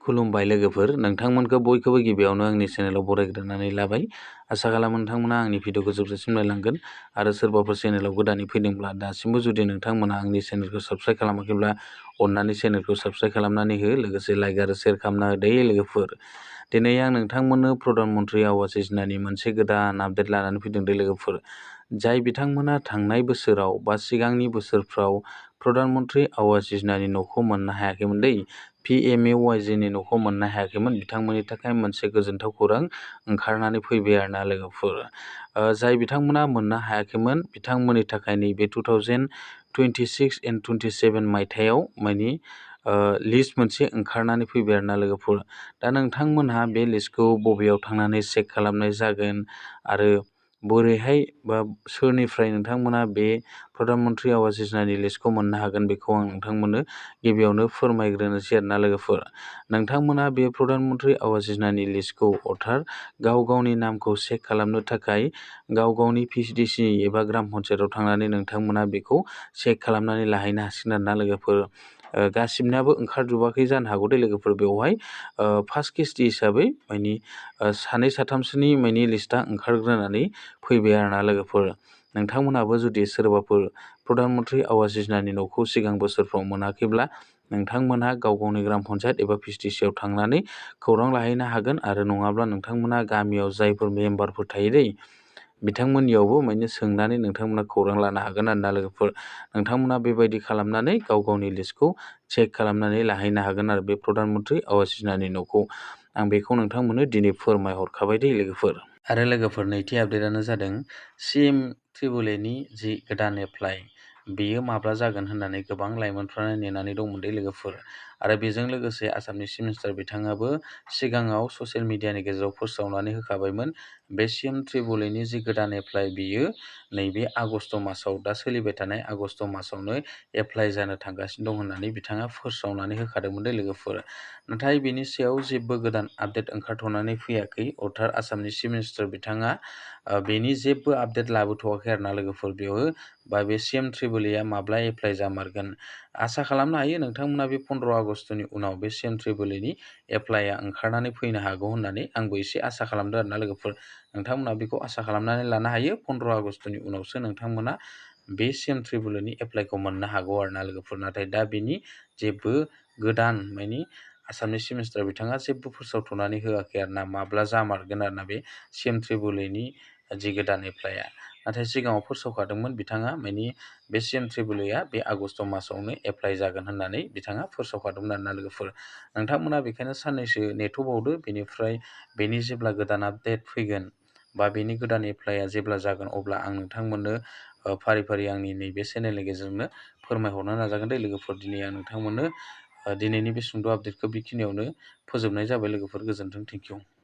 खुलुमबाय लोगोफोर, नोंथांमोनखौ बयखौबो गिबियावनो आंनि चेनेलाव बरायग्रोनानै लाबाय। आसा खालामो नोंथांमोना आंनि भिडिअखौ जोबजासिम नायलांगोन आरो सोरबाफोर चेनेलाव गोदानै फैदोंब्ला दासिमबो जुदि नोंथांमोना आंनि चेनेलखौ साबस्क्राइब खालामाखैब्ला अननानै चेनेलखौ साबस्क्राइब खालामनानै हो, लोगोसे लाइक आरो शेयार खालामना हो दे लोगोफोर। दिनै आं नोंथांमोननो प्रधान मन्त्रि आवास योजनानि मोनसे गोदान आपडेट लानानै फैदों दे लोगोफोर। जाय बिथांमोना थांनाय बोसोराव बा सिगांनि बोसोरफ्राव प्रधान मन्त्रि आवास योजनानि न'खौ मोननो हायाखैमोन दै, PMAYGनि न'खौ मोननो हायाखैमोन, बिथांमोननि थाखाय मोनसे गोजोनथाव खौरां ओंखारनानै फैबाय आरोना लोगोफोर। जाय बिथांमोना मोननो हायाखैमोन बिथांमोननि थाखाय नैबे 2026 एन्ड 27 मायथाइयाव माने लिस्ट मोनसे ओंखारनानै फैबाय आरोना लोगोफोर। दा नोंथांमोनहा बे लिस्टखौ बबेयाव थांनानै चेक खालामनाय जागोन आरो बोरैहाय बा सोरनिफ्राय नोंथांमोना बे प्रधान मन्त्रि आवास योजनानि लिस्टखौ मोननो हागोन बेखौ आं नोंथांमोननो गिबियावनो फोरमायग्रोनोसै आरोना लोगोफोर। नोंथांमोना बे प्रधान मन्त्रि आवास योजनानि लिस्टखौ अर्थात गाव गावनि नामखौ चेक खालामनो थाखाय गाव गावनि PCDC एबा ग्राम पन्सायतआव थांनानै नोंथांमोना बेखौ चेक खालामनानै लाहैनो हासिगोन आरोना लोगोफोर। गासिबनाबो ओंखारजोबाखै जानो हागौ दे लोगोफोर। बेवहाय फार्स्ट किस्ति हिसाबै माने सानै साथामसोनि माने लिस्टआ ओंखारग्रोनानै फैबाय आरोना लोगोफोर। नोंथांमोनाबो जुदि सोरबाफोर प्रधान मन्त्रि आवास योजनानि न'खौ सिगां बोसोरफ्राव मोनाखैब्ला नोंथांमोनहा गाव गावनि ग्राम पन्सायत एबा PCDCआव थांनानै खौरां लाहैनो हागोन, आरो नङाब्ला नोंथांमोना गामियाव जायफोर मेम्बारफोर थायो दै, बिथांमोननियावबो माने सोंनानै नोंथांमोना खौरां लानो हागोन आरोना लोगोफोर। नोंथांमोना बेबायदि खालामनानै गाव गावनि लिस्टखौ चेक खालामनानै लाहैनो हागोन आरो बे प्रधान मन्त्रि आवास योजनानि न'खौ। आं बेखौ नोंथांमोननो दिनै फोरमायहरखाबाय दे लोगोफोर। आरो लोगोफोर, नैथि आपडेटआनो जादों CM ट्रिबुल-Aनि जि गोदान एप्लाइ, बेयो माब्ला जागोन होननानै गोबां लाइमोनफ्रानो नेनानै दंमोन दे लोगोफोर। आरो बेजों लोगोसे आसामनि चिफ मिनिस्टार बिथाङाबो सिगाङाव ससियेल मिडियानि गेजेराव फोसावनानै होखाबायमोन बे CM ट्रिबुल-Aनि जि गोदान एप्लाइ बियो नैबे आगस्ट मासाव, दा सोलिबाय थानाय आगस्ट मासावनो एप्लाइ जानो थांगासिनो दं होननानै बिथाङा फोसावनानै होखादोंमोन दे लोगोफोर। नाथाय बेनि सायाव जेबो गोदान आपडेट ओंखारथ'नानै फैयाखै, अर्थात आसामनि चिफ मिनिस्टार बिथाङा बेनि जेबो आपडेट लाबोथ'वाखै आरोना लोगोफोर। बेयाव बा बे CM ट्रिबुल-Aया माब्ला एप्लाइ जामारगोन, आसा खालामनो हायो नोंथांमोना बे 15 आगस्टनि उनाव बे CM ट्रिबुल-Aनि एप्लाइआ ओंखारनानै फैनो हागौ होननानै आंबो एसे आसा खालामदों आरोना लोगोफोर। नोंथांमोना बेखौ आसा खालामनानै लानो हायो, 15 आगस्टनि उनावसो नोंथांमोना बे CM ट्रिबुल-Aनि एप्लाइखौ मोननो हागौ आरोना लोगोफोर। नाथाय दा बेनि जेबो गोदान माने आसामनि चिफ मिनिस्टार बिथाङा जेबो फोसावथ'नानै होआखै आरोना माब्ला जामारगोन आरोना बे CM ट्रिबुल-Aनि जि गोदान एप्लाइआ। नाथाय सिगाङाव फोसावखादोंमोन बिथाङा माने बे CM ट्रिबुल-Aया बे आगस्ट मासावनो एप्लाइ जागोन होननानै बिथाङा फोसावखादोंमोन आरोना लोगोफोर। नोंथांमोना बेखायनो साननैसो नेथ'बावदो, बेनिफ्राय बेनि जेब्ला गोदान आपडेट फैगोन बा बेनि गोदान एप्लाइआ जेब्ला जागोन अब्ला आं नोंथांमोननो फारि फारि आंनि नैबे चेनेलनि गेजेरजोंनो फोरमायहरनो नाजागोन दे लोगोफोर। दिनै आं नोंथांमोननो दिनैनि बे सुंद' आपडेटखौ बेखिनियावनो फोजोबनाय जाबाय लोगोफोर। गोजोन्थों, थेंक इउ।